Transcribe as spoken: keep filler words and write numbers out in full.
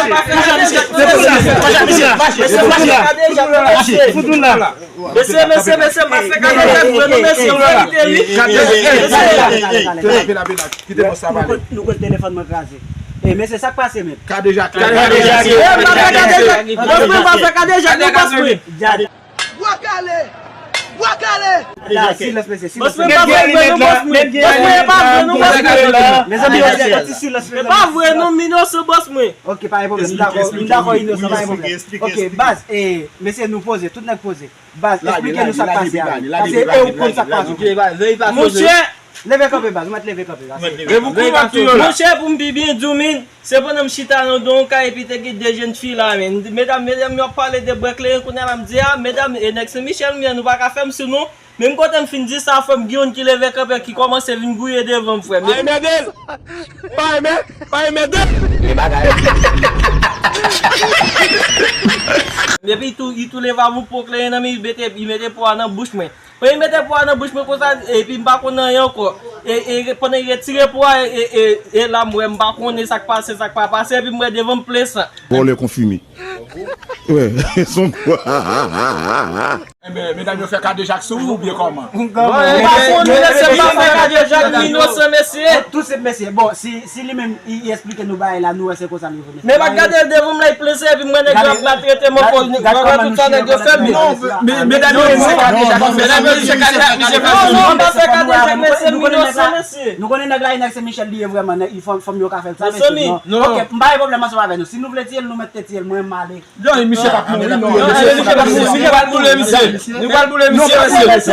Mesye, mesye, mesye, pa fè kadejak, mesye. Mesye, mesye, mesye, pa fè kadejak vre non, mesye, ou merite li. Kite bòs la pale. Nou kote telefòn mwen kraze. E mesye, sa k pase menm? Kadejak. Kadejak. E, pa fè kadejak. Bòs mwen, pa fè kadejak non, bòs mwen. Bwa kale! Bwa kale! Silans, mesye, silans. Bòs mwen, pa vre non, bòs mwen. Bòs mwen, e pa vre non, bòs mwen. Mezanmi, yon ti silans, mezanmi. E pa vre non, m inosan, bòs mwen. Ok, pa gen pwoblèm. M dakò, m dakò, inosan, pa gen pwoblèm. Ok, baz, e, mesye, nou poze, tout nèg poze. Baz, eksplike nou sa k pase a. Pase e ou k konn sa k pase. Monchè, leve kanpe, baz, ou mèt leve kanpe, baz. Monchè, pou m pi byen di w, men, se pandan m chita nan do yon kay, epi te gen de jèn fi la, men. Medam, medam, yo ap pale de bwè kleren, kounye a la, m di, a, medam, e nèg Sen Michèl m ye, nou pa ka fè m sou non. Menm kote m fin di sa, frè m, gen youn ki leve kanpe, ki kòmanse vin gouye devan m, frè m. Pa enmède l! Pa enmè-, pa enmède l! Gen bagay. Epi tou, li tou leve avèk yon po kleren nan men, li mete, li mete po a nan bouch mwen. Lè li mete po a nan bouch mwen konsa, epi m pa konn anyen ankò. E, e, pandan li retire po a, e, e, e, e la m wè, m pa konnen sa k pase, sa k pa pase, epi m wè devan m plen san. Vòlè konfime. Wè, son. Enben, medam yo fè kadejak sou ou oubyen kòman? Bon, e pa fon nou, mesye, pa fè kadejak, nou inosan, mesye. Tou se mesye. Bon, si, si li menm, li, li eksplike nou bagay la, nou wè se konsa li vre, mesye. Men pa gade devan m la, li plen san, epi m wè nèg yo ap maltrete m ankò, gade tout sa nèg yo fè m. Non, men, medam yo fè kadejak, mesye. Medam yo fè kadejak, mesye, m inosan, mesye. Nou konnen nèg la, e nèg Sen Michèl li ye vrèman, nèg, fanm, fanm yo ka fè l sa, mesye. Non. Ok, m pa gen pwoblèm ansanm avè nou. Si nou vle tiye l, nou mèt tiye l, mwen, m ale. Non, misye p ap mouri, non. Non, misye p ap mouri, misye p ap boule misye. Nou pral boule misye, mesye.